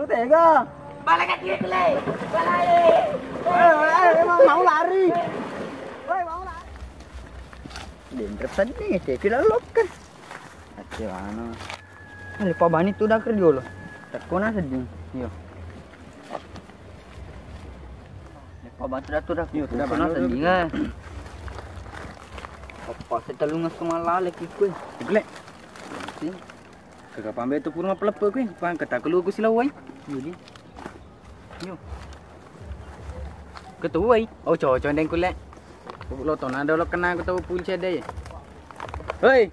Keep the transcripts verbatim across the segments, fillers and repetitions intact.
Tega. Balaga kiri kule. Balai. Eh, eh, eh, mau, mau lari. Woi, mau lari. Denre seddi, teki lalokke. Acce wano. Lepa bani tu dah kerja lo. Tekko na seddi. Yo. Lepa batu dah tu dah. Yo, tu dah bani seddi, eh. Apa setelung semalale kikue. Kule. Si. Kaka pambe tu purma pelepe kue. Pang kata kelu ku silawai. Yuli. Yo. Ketuai. Oh, cocok deng kule. Lo tona dolo kena ku tau puli cedde. Hei.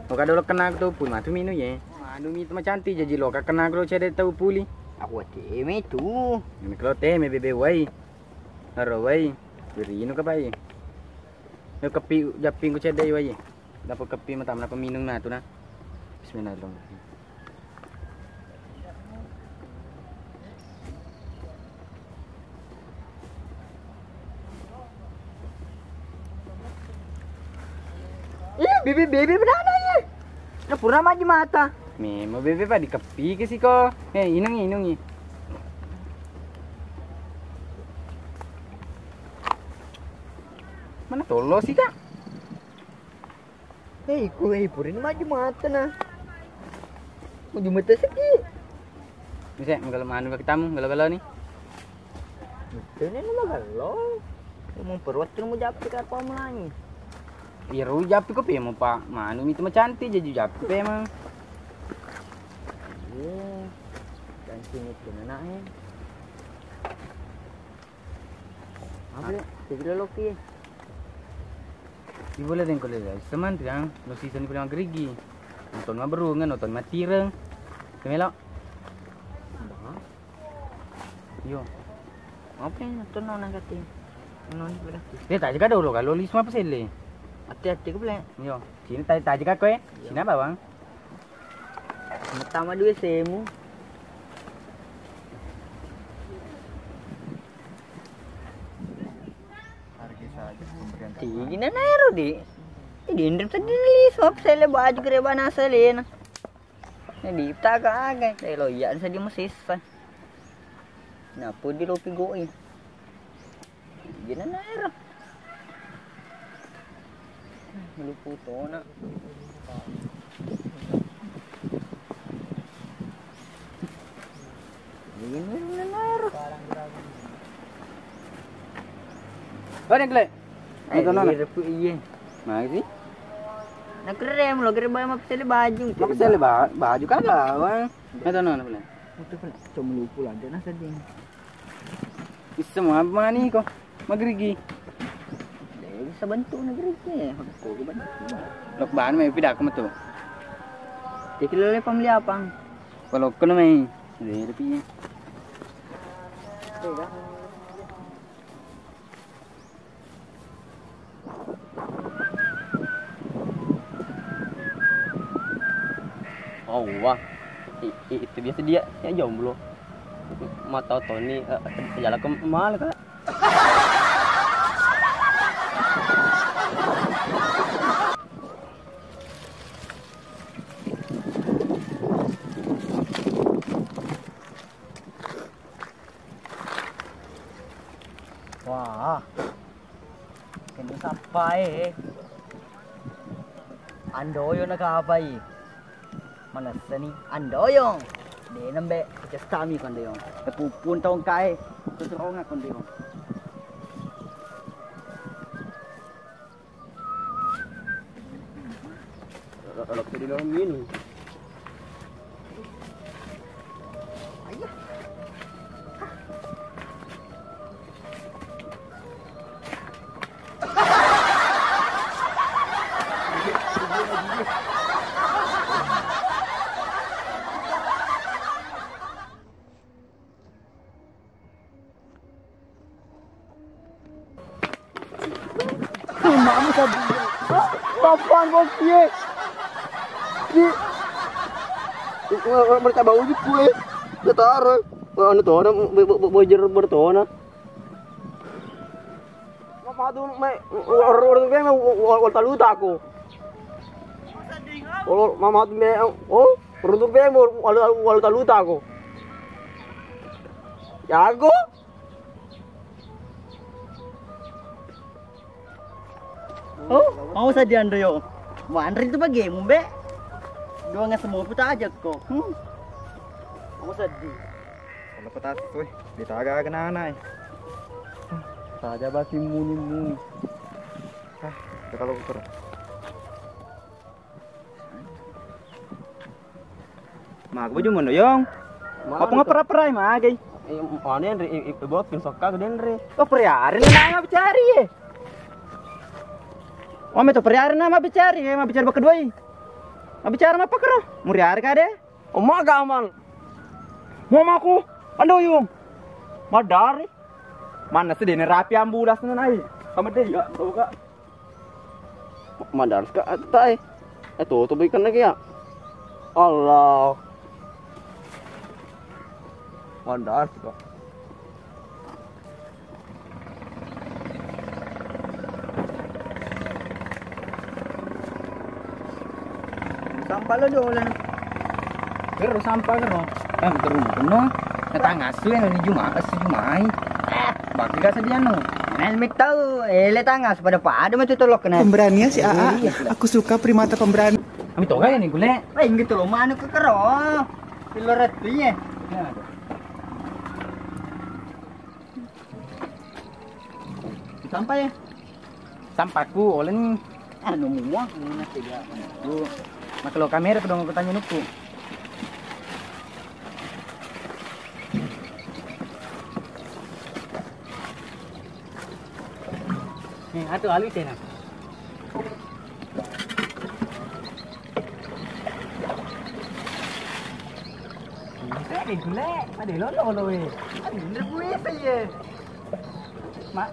Lo ka dolo kena ku tau puli matu minu ye. Anu mi tama cantik jaji lo ka kena ku cedde tau puli. Aku teme tu. Ini kalau teme bebe wai. Aro wai. Berino ka pai. Yo kepi japping ku cedde wai. Dapat kepi mata menapa minum na tu na. Bismillahirrahmanirrahim. Ih, bebe, bebe, berada ya. Nah, pura maju mata. Memang bebe pak dikepi ke siko. Eh, inungi, inungi. Mana tolo sih kak? Hei, ku, hei, purini maju mata na. Maju mata segi. Bisa, menggalo manu bagi tamu, galo-galo nih. Itu nih nama galo. Mau perwat tuh mau japi karpa mulai. Iya, ru japi kok pemo pak. Manu itu mah cantik jadi japi pemo. Iya. Dan sini tuh anaknya. Apa ya? Tiga loki. Ibola deng kole guys, teman tiang lo season paling magerigi. Nonton maberung, nonton matireng. Kemelo. Bah. Yo. Apa yang nonton nona kati? Non berarti. Dia tak jaga dulu kalau lisma apa sele. Hati-hati ke bele. Yo. Sini tadi tadi kak koe. Sini apa bang? Pertama dua semu. Tinggi na naero di. Di indri tadi lis map sele baju gede bana selena. Ini di ipta kaga. Lo iya saya di mesisa. Napa di lopi goi. Gina naero. Lupu tona. Gina naero. Bareng kle. Eh, itu nona. Iya, iya. Mana sih? Nah, keren lo, keren banget mapsele baju. Mapsele ba-, baju kagak, Bang. Itu nona, kle. Itu kle, cuma lupu lah, dia nasa ding. Bisa mau apa mani kok? Magrigi. Bisa bentuk negeri ke. Lok ban mai pidak metu. Jadi lele pembeli apa? Kalau kena mai. Lebih. Oh, wah. I-, i-, itu biasa dia yang jomblo. Mata Tony, eh, jalan ke mana, Kak? Wah, kena sappai. Andoyo nakapai. Manessani andoyong. De nembe kecestami kondoyong. Tepupun taung kae. Keseronga kondoyong. Kalau, kalau kita di dalam ini. Mama sabi. Papan bos ye. Di. Mereka bau di kue. Ketara. Anu tona, bojer bertona. Mama tu me, orang tu me, wal taluta aku. Oh, mama tu me, oh, orang tu me, wal taluta aku. Jago. Oh, mau saja ando yo. Manre itu bagi mumbe. Dua nggak semua putar aja kok. Hmm. Mau sedih. Kalau petas, weh, ditaga genana, eh. Saja basi muni-muni. Ah, kalau ukur. Maga baju mono, Yong. Apa ngapera-perai magai? Eh, ane, Nri, i-, i-, ibu pin sokka gede, Nri. Oh, periare na mabicari, eh. Oh, meto periare na mabicari, eh, mabicari baka duai. Mabicari mapakaro? Muriare kade? Oh, maga amal. Mau maku? Ando, Yong. Madari. Mana sedene rapi ambulas nai. Sama deh, ya, bro, Kak. Mandaras ka atta e. Eh, tutup ikan lagi ya. Allah. Mandaras ka. Sampah lo dolan. Kero sampah kero. Eh, betul no. Tangasu yang di Jumat, si Jumai. Bagi gak sediano. Nel mitau, ele tangas pada-pada mah tu tolok kena. Pemberaninya si A A. Iya. Aku suka primata pemberani. Kami toga ya nih gule. Eh, inget lo manu ke kero. Kilo ratu ye. Sampai ya. Sampakku, olen. Anu mua, mua tiga. Ku makelo kamera kedong aku tanya nukku. Nih, atu alu tena. Ada gule, ada lolo lo eh. Ada gule gue saya. Ma.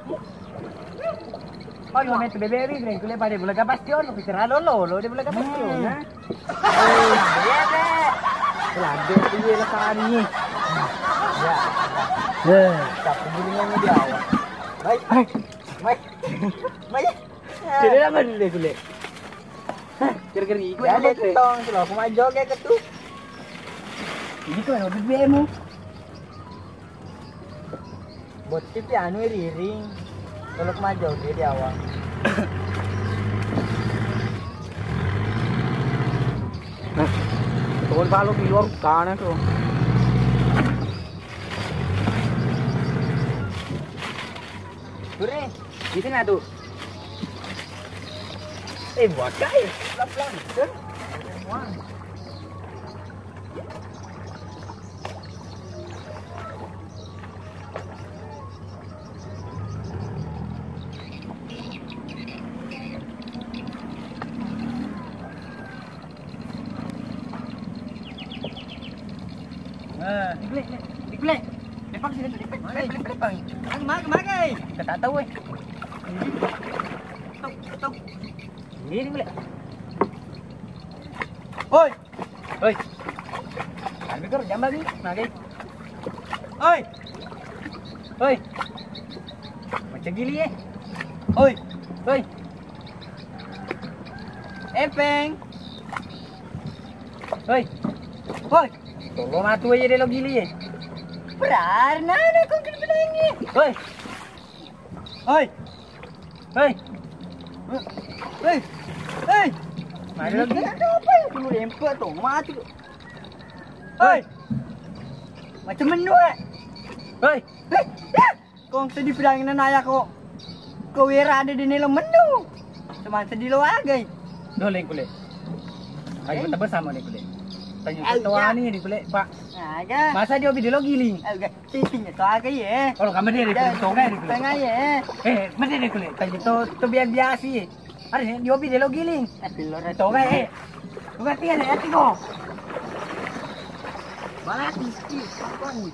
Oh, io metto beberi, gre, gre, pada bola gapas tion, bicara lo, lo, lo, dia bola gapas tion, eh. Eh, bebe. Lade, iya, lah, tani. Ya. Eh, tapi dulu yang dia awal. Baik. Baik. Baik. Jadi apa dulu, gule? Hah, kira-kira iku ya, ada tong, selalu aku mah joget ke tuh. Ini kok ada bebemu. Bottipi anu riring. Tolok majo dia di awang. Nah, tuh balok di luar sana tuh. Kure, di sini tuh. Eh, buat kai, pelan-pelan, kan? Wah. Nah, diklik, diklik. Depang sini, diklik. Mana? Depang, depang. Mana, mana, mana? Kita tak tahu, eh. Stop, stop. Ini, diklik. Oi. Oi. Ambil kau jambang ni, magai. Oi. Oi. Macam gili eh. Oi. Oi. Epeng. Oi. Oi. Tolong atu aja deh lo gili eh. Berar, nana kau kena pelangi. Oi. Oi. Hei. Hei. Hei. Mana lagi? Ini ada apa ya? Dulu empat tuh, mati tuh. Hei. Macam menu eh. Hei. Hei. Kong sedih pedangin naya kok. Kau wera ada di nelo menu. Cuman sedih lo agai. Doleng kule. Ayo, eh, kita bersama nih kule. Tanya ketua nih nih kule, Pak. Aga. Masa dia video lo giling? Aga. Cicing itu aga ye. Kalau kamu dia di tengah ye. Eh, mana dia kule? Tanya to, to biar biasa ye. Ada nih, dia video lo giling. Tapi lo ret. Tengah eh. Bukan tiga deh, tiga. Balas nih, apa nih?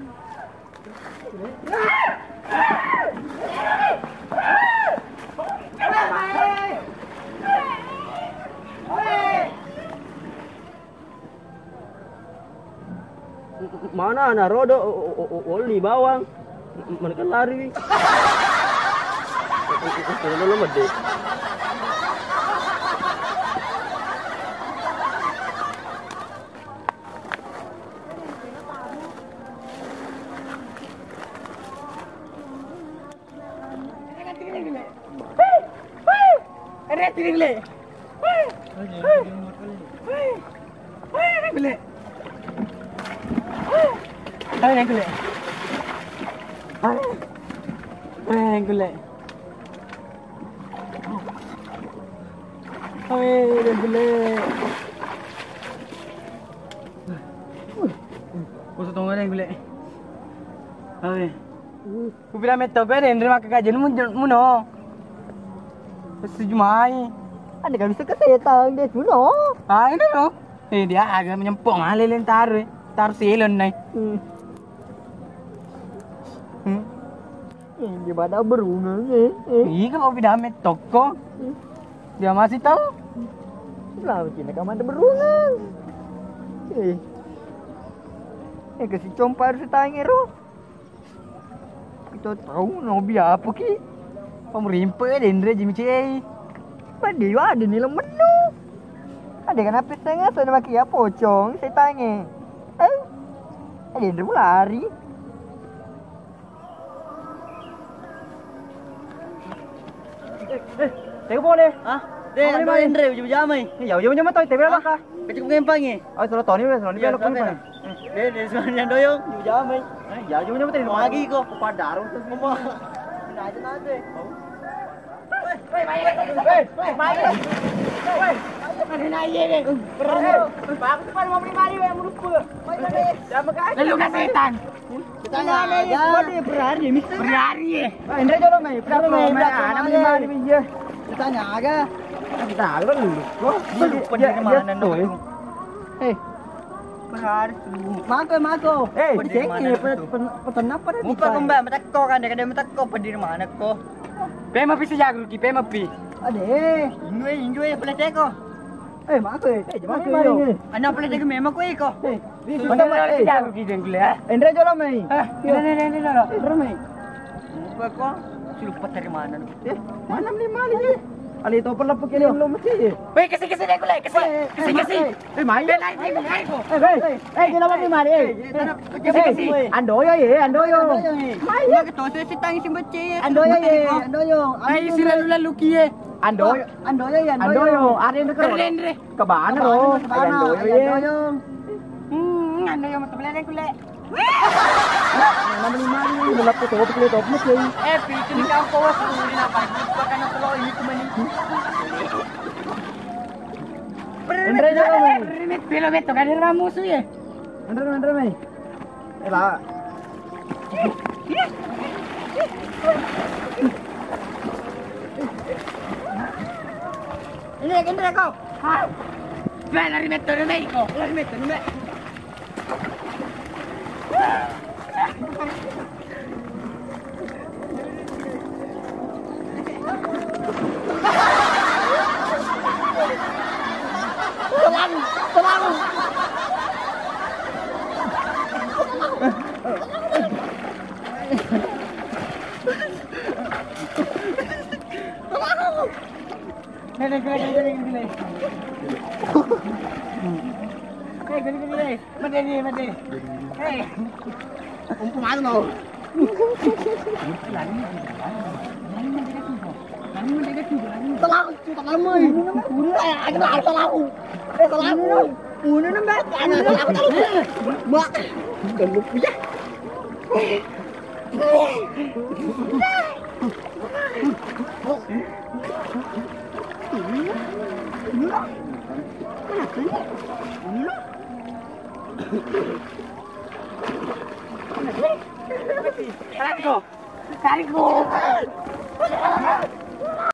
Mana na rodo, o-, o-, o-, oli bawang. Mana kan lari wi. Mana lo mede. Kusu tongeng gule. Awe. Kupira metto ko denre makkakajen mun-, muno. Sejumai. Ada kan bisa kesetang deh muno. Ah, ini no. Eh, dia agak menyempong ale lentare. Tar selon nai. Hmm. Hmm. Eh, dia pada berungang, eh, eh. Iya, kan mau pindah metto ko. Hmm. Dia masih tahu. Lah, cina kamu ada berungang. Eh. Eh, ke si compa harus tanya, ro. Kita tahu, no, bi apa ki? Pemerimpe, denre, jimi cei. Pada ada nilai menu. Ada kenapa setengah sana pakai ya pocong, saya tanya. Eh? Ada yang lari. Eh, eh, tega pole? Hah? De, anu, Andre, uji jamai. Iya, uji jamai, tapi apa? Kecil kempangi. Oh, sudah Tony, sudah Tony, iya, belok sudah kempangi. De, de, sudah Doyong, uji jamai. Eh, iya, uji jamai tadi. Lagi kok. Padaro tuh semua. Aja nanti. Woi, woi, woi, woi, woi. Ada nanya deh. Bagus, Pak, mau beli mari, woi, mau lupa. Woi, woi. Lalu kasih setan. Tanya aja. Waduh, berhari, Mister. Berhari, ya? Ah, Indra jolo mai, Indra jolo mai, anak lima ni, iya. Tanya aja. Kita lu kok. Lupa dari mana, no? Eh. Berhari. Mako, mako. Eh, peternak pada. Mupa kembang, metekko kan, dia kada metekko, pada di mana ko? Pema pisi jago ki, pema pi. Ade. Injue, injue, pele teko. Eh, mako, eh. Eh, mako, mari, mari. Anak pele teko memang ko iko. Eh, Mana, mana, eh, jago ki deng gule, ah? Indra jolo mai. Ah, ini, ini, ini, ini, ini. Indra mai. Lupa ko, lupa dari mana? Eh, mana beli mali, eh? Ali to pernah pakai lo mesti, eh. Weh, kasi, kasi deh gule, kasi. Eh, kasi, kasi. Eh, mai. Bela ini, mai ko. Eh, eh, eh, dia lawan beli mali, eh. Kasi, kasi. Andoyo, eh, Andoyo. Mai. Nak to si tangi si bocce. Andoyo, eh, Andoyo. Ai si lalu-lalu kie. Andoyo. Andoyo, ya, Andoyo. Andoyo, ada yang dekat. Keren, Re. Kebana, ro. Kebana, Andoyo, ya. Andoyo. Hmm, Andoyo, mau tebelan aku, Le. Nama lima ni, belak tu, top, top, top, top. Eh, pitu ni kampung, was, ini apa? Bukan selo ini cuma ni. Indra jolo mai. Remit, pelo beto, kan ada musuh ya. Indra, Indra mai. Eh, lah. Ini lagi Indra kau. Hah? Beh, lari metto, lari metto, lari metto, lari metto. Teman, teman. Teman. Gele, gele, gele, gele, gele. Eh, gele, gele, gele. Mati ni, mati. Eh. Umpu mana mau? Telah, telah, mai. Udah, ada, ada, telah. Eh, telah. Udah, nambah. Ada, ada, telah. Mak. Kalau punya. Tariko. Tariko.